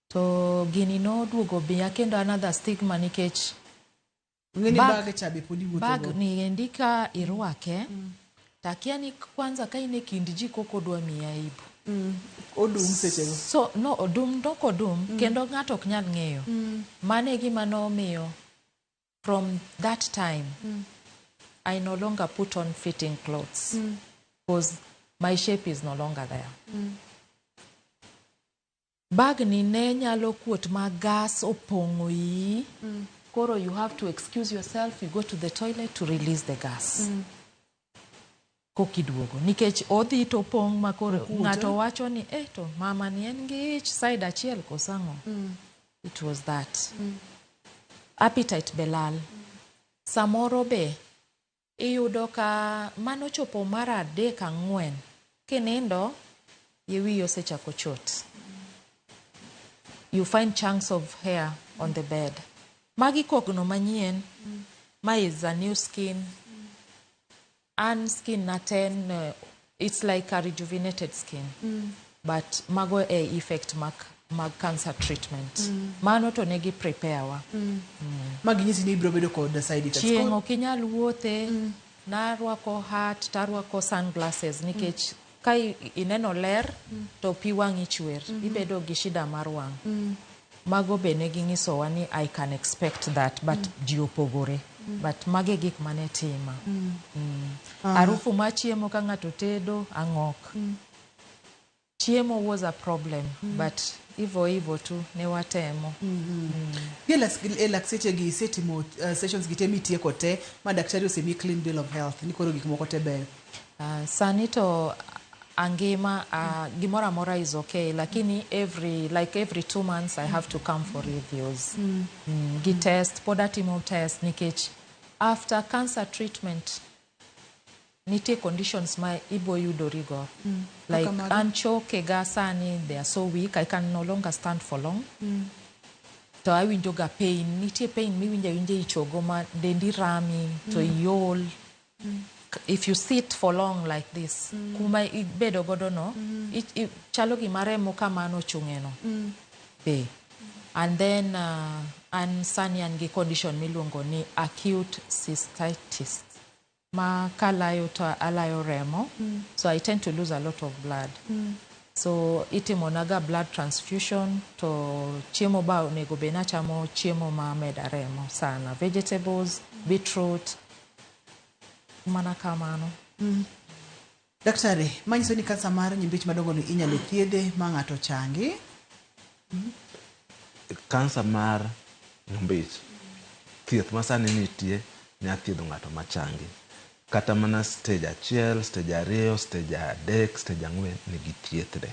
To gini noduogo biya kendo another stigma nikech Ng'eni bag cha be pod iwuotho bag go. ni endi ka irwake, takia ni kwanza ka in e kind ji koko dwa miyi aibu. Odum sechego. So, no, odum, nok odum, kendo ng'ato ok nyal ng'eyo. Mano e gima nomiyo from that time, I no longer put on fitting clothes. Because my shape is no longer there. Bag ni ne nyalo kuot ma gas opong'o iyi. Koro you have to excuse yourself, you go to the toilet to release the gas. Kokiduogo. Nikech odhi to pong' ma koro Okuot, ng'ato eh? wacho ni, to mama ni en gi ich side achiel koso ang'o? It was that. Appetite be lal. Samoro be iyudo ka mano chopo mar 3 4, kinindo yie wiyi osechako chot. You find chunks of hair on the bed. Magi kogno manyien. Ma is a new skin. An skin na ten, it's like a rejuvenated skin. But mago e effect mag cancer treatment. Mano to negi prepare wa. Magi nyisi ni ibiro bedo kod side effects. Chieng' ok inyal wuothe, narwako hat, tarwako sunglasses nikech Ka ineno ler to pi wang'i chwer, ibedo gi shida mar wang'. Mago be ne ging'isowa ni I can expect that, but ji opogore. But mago e gik mane tima. Harufu mar chiemo ka ng'ato tedo, ang'ok. Chiemo was a problem, but hivyo hivyo tu ne watemo. Gi e lak seche gi isetimo sessions gi te mitieko te ma daktari osemiyi clean bill of health ni koro gik moko te beyo. Sani to angima, gimoro amora is okay, lakini every 2 months I have to come for reviews. Gi test, pod atimo test nikech after cancer treatment nitie conditions ma ibo yudorigo. Like Kaka mage? an choke ga sani they are so weak, I can no longer stand for long. To awinjo ga pain, nitie pain miwinjo awinja e chogo ma dendi rami to iol. If you sit for long like this, kuma ibedo godo no, chalo gima remo kamano ochung'e no. Be. And then an sani an gi condition miluongo ni acute cystitis. Ma kalayo to alayo remo, so I tend to lose a lot of blood. So itimonaga blood transfusion to chiemo ba onego bed nachamo chiemo ma meda remo sana. Vegetables, beetroot, mana kamano. Daktari, manyiso ni kansa mar nyimbich madongo ni inyalo thiedhe ma ng'ato changi. Kansa mar nyombich, thieth masani nitie nya thiedho ng'ato machangi. Kata mana stage 1, stage 2, stage 3, stage 4 nigi thiethne.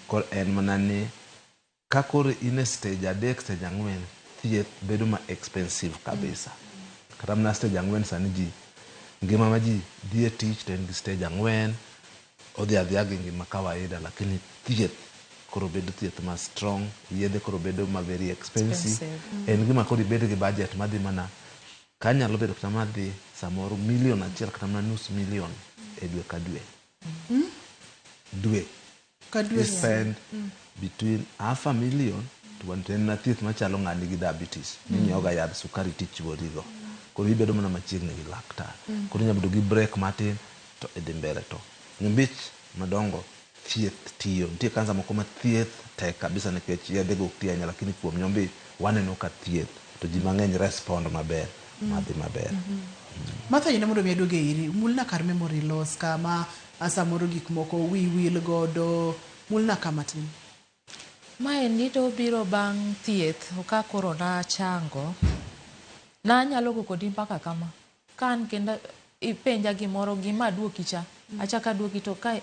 Koro en mana ni ka koro in e stage 3, stage 4, thieth bedo ma expensive kabisa. Kata mana stage 4 sani ji ngima ma ji dhi e tich to en gi stage 4, odhi adhiya gi ngima kawaida, lakini thieth koro bedo thieth ma strong, yedhe koro bedo ma very expensive. Expensive. En gima koro ibed gi budget madhi mana kanyalo bedo kata madhi samoro milion 1 kata mana nus milion e dwe ka dwe. Dwe. Ka dwe. You spend between half a million to one to en na thieth machalo ng'ani gi diabetes. Minyiewo ga yadh sukari tichuorigo. Koro ibedo mana machiegni gi laktar. Koro inyalo bedo gi break matin to idhi mbele to. Nyombich madongo thieth tiyo. Nitie kansa moko ma thieth tek kabisa nikech yedhe go ok ti ahinya lakini kuom nyombich waneno ka thieth to ji mang'eny respond maber madhi maber. Martha yine mondo mi aduoge iri, mulna kar memory loss kama samoro gik moko wi wil godo, mulna kama tin. Maendi to biro bang' thieth ka koro nachango. Nanyalo go kodi mbaka kama. Ka an kenda ipenja gimoro gima aduoki cha. Achako aduoki to ka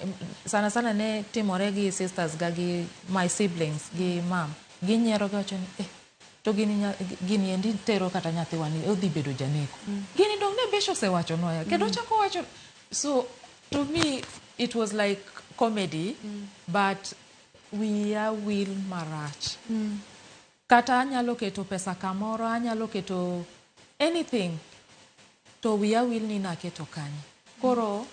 sana sana ne timore gi sisters ga gi my siblings gi mam. Ginyiero giwacho ni eh, to gini endi tero kata nyathiwa ni odhi bedo janeko. Gini dong ne Besho osewachonwa ya. Kendo ochako wacho. So to me it was like comedy, but wiya wil marach. Kata anyalo keto pesa kamoro, anyalo keto anything, to wiya wil ni naketo kanye. Koro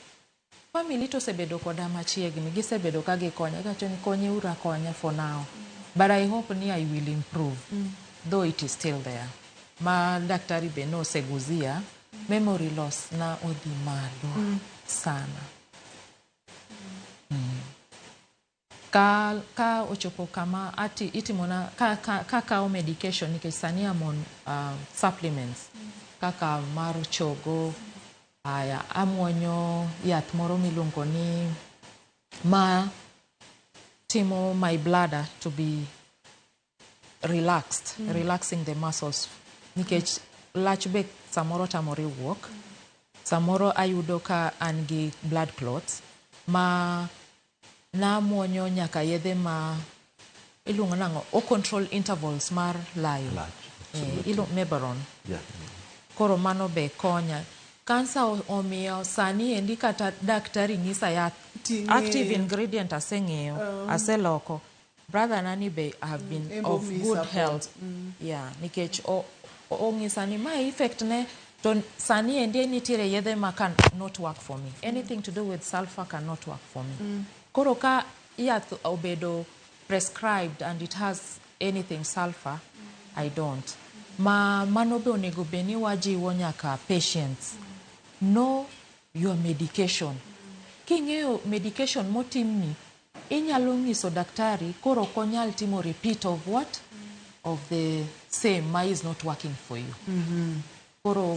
family to osebedo koda machiegni, gisebedo ka gikonya, giwacho ni konyeuru akonya for now. But I hope ni I will improve, though it is still there. Ma daktari be noseguzia, memory loss na odhi malo sana. Ka ochopo kama ati itimona ka kawo medication nikech sani am on supplements kaka mar chogo aya amuonyo yath moro miluongo ni ma timo my bladder to be relaxed, relaxing the muscles nikech lach be samoro tamore wuok, samoro ayudo ka an gi blood clots ma namuonyo nyaka yedhe ma iluongo nang'o o control intervals mar layo. Lach. Mebaron. Koro mano be konya. Kansa omiyo sani endi kata daktari nyisa yath Ting'eyo. Active ingredient aseng'eyo, aseloko. Brother nani be have been Embo of miyi good support. help. Yeah, nikech ong'isa ni ma effect ne to sani endi nitiere yedhe ma can not work for me. Anything to do with sulfur cannot work for me. Koro ka yath obedo prescribed and it has anything sulfur, I don't. Ma mano be onego bed ni wajiwo nyaka patients. Know your medication. King'eyo medication motimni, inyalo nyiso daktari koro ok onyal timo repeat of what? Of the same ma is not working for you. Koro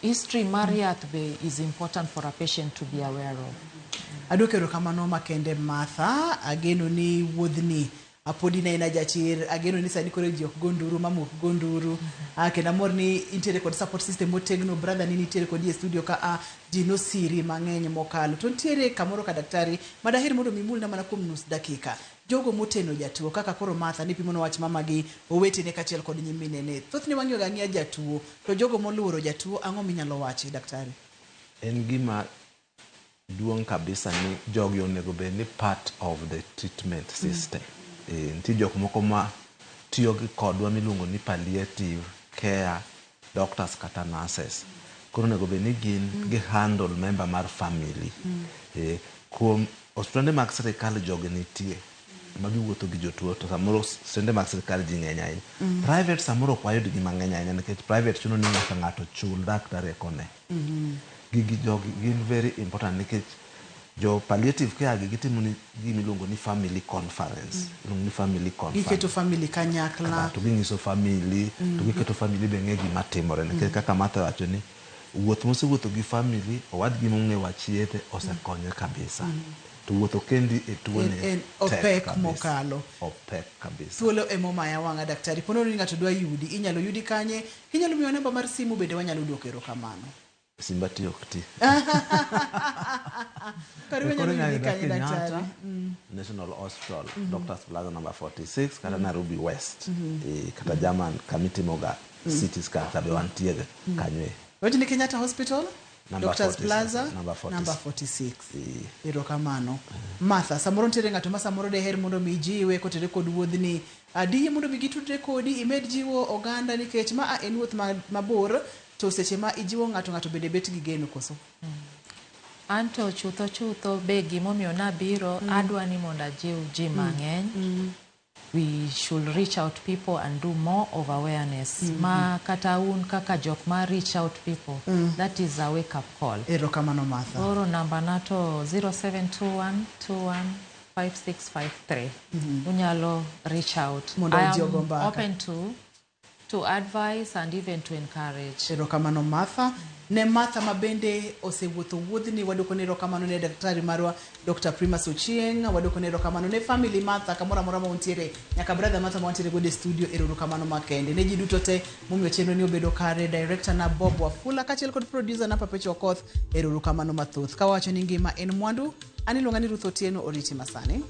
history mar yath be is important for a patient to be aware of. Aduoko erokamano makende Martha, ageno ni wuodhni podi ne en jachir, ageno ni sani koro ji ok go nduru, mama ok go nduru. Kendo amor ni intiere kod support system motegno, brother ni nitiere kodi e studio ka a ji nosiri mang'eny mokalo. To nitiere kamoro ka daktari madaher mondo mi imulna mana kuom nus dakika. Jogo moteno jatuo kaka koro Martha ni pimo wach mama gi owetene kaachiel kod nyiminene. Thothne wang'iyo ga ang'iya jatuo, to jogo moluoro jatuo ang'o minyalo wachi daktari? En gima duong' kabisa ni jogi onego bed ni part of the treatment system. Nitie jok moko ma tiyo gi kodwa miluongo ni palliative care doctors kata nurses. Koro onego bed ni gin gi handle member mar family. Kuom osiptande mag sirikal jogi nitie ma giwuotho gi jotuo to samoro osiptande mag sirikal ji ng'eny ahinya. Private samoro ok wayud gi mang'eny ahinya nikech private chuno ni nyaka ng'ato chul daktari eka one. Gigi jogi gin very important nikech jo palliative care gi gitimo ni gima iluongo ni family conference. Iluongo ni family conference. Giketo family kanyakla. To ginyiso family, to giketo family be ng'e gima timore nikech kaka Martha wacho ni wuoth mosewuotho gi family owadgi mong'e wach yedhe osekonye kabisa. To wuotho kendi e tuone En tek opek kabisa. mokalo. Opek kabisa. Thuolo emomaya wang'a daktari. Po nono ni ng'ato dwa yudi, inyalo yudi kanye? Inyalo miwa namba mar simu bende wanyalo duoko erokamano. Simba ti ok ti. Kare wanyalo yudi kanye daktari? National Hospital, Doctors Plaza number 46, kata Nairobi West, kata German kamitimoga CT scan kabe wantiere kanyo. Wach ni Kenyatta Hospital? Number Doctors 46, Plaza number 46. number 46. Erokamano. Martha, samoro nitiere ng'ato ma samoro deher mondo mi ijiwe kotere kod wuodhni. Diyie mondo mi gitudre kodi imed jiwo oganda nikech ma a en wuoth mabor to seche ma ijiwo ng'ato ng'ato bende bet gi geno koso? Anto chutho chutho be gimomiyo nabiro adwa ni mondo ajiw ji mang'eny. We should reach out people and do more of awareness. Ma kata un kaka jok ma reach out people, that is a wake up call. Erokamano Martha. Koro namba na to 0721 21 5653. Unyalo reach out. Mondo I ji ogo am mbaka. open to advise and even to encourage. Erokamano Martha. Ne Martha ma bende osewuotho wuodhni, waduoko ne erokamano ne daktari marwa Dr. Primus Ochieng, waduoko ne erokamano ne family Martha kamoro amora ma untiere, nyaka brother Martha ma wantiere godo e studio, erokamano makende. Ne ji duto te momiyo chenro ni obedo kare, director na Bob Wafula kaachiel kod producer na Perpetual Okoth, erokamano mathoth. Kawacho ni ngima en mwandu, an iluonga ni Ruth Otieno, oriti masani.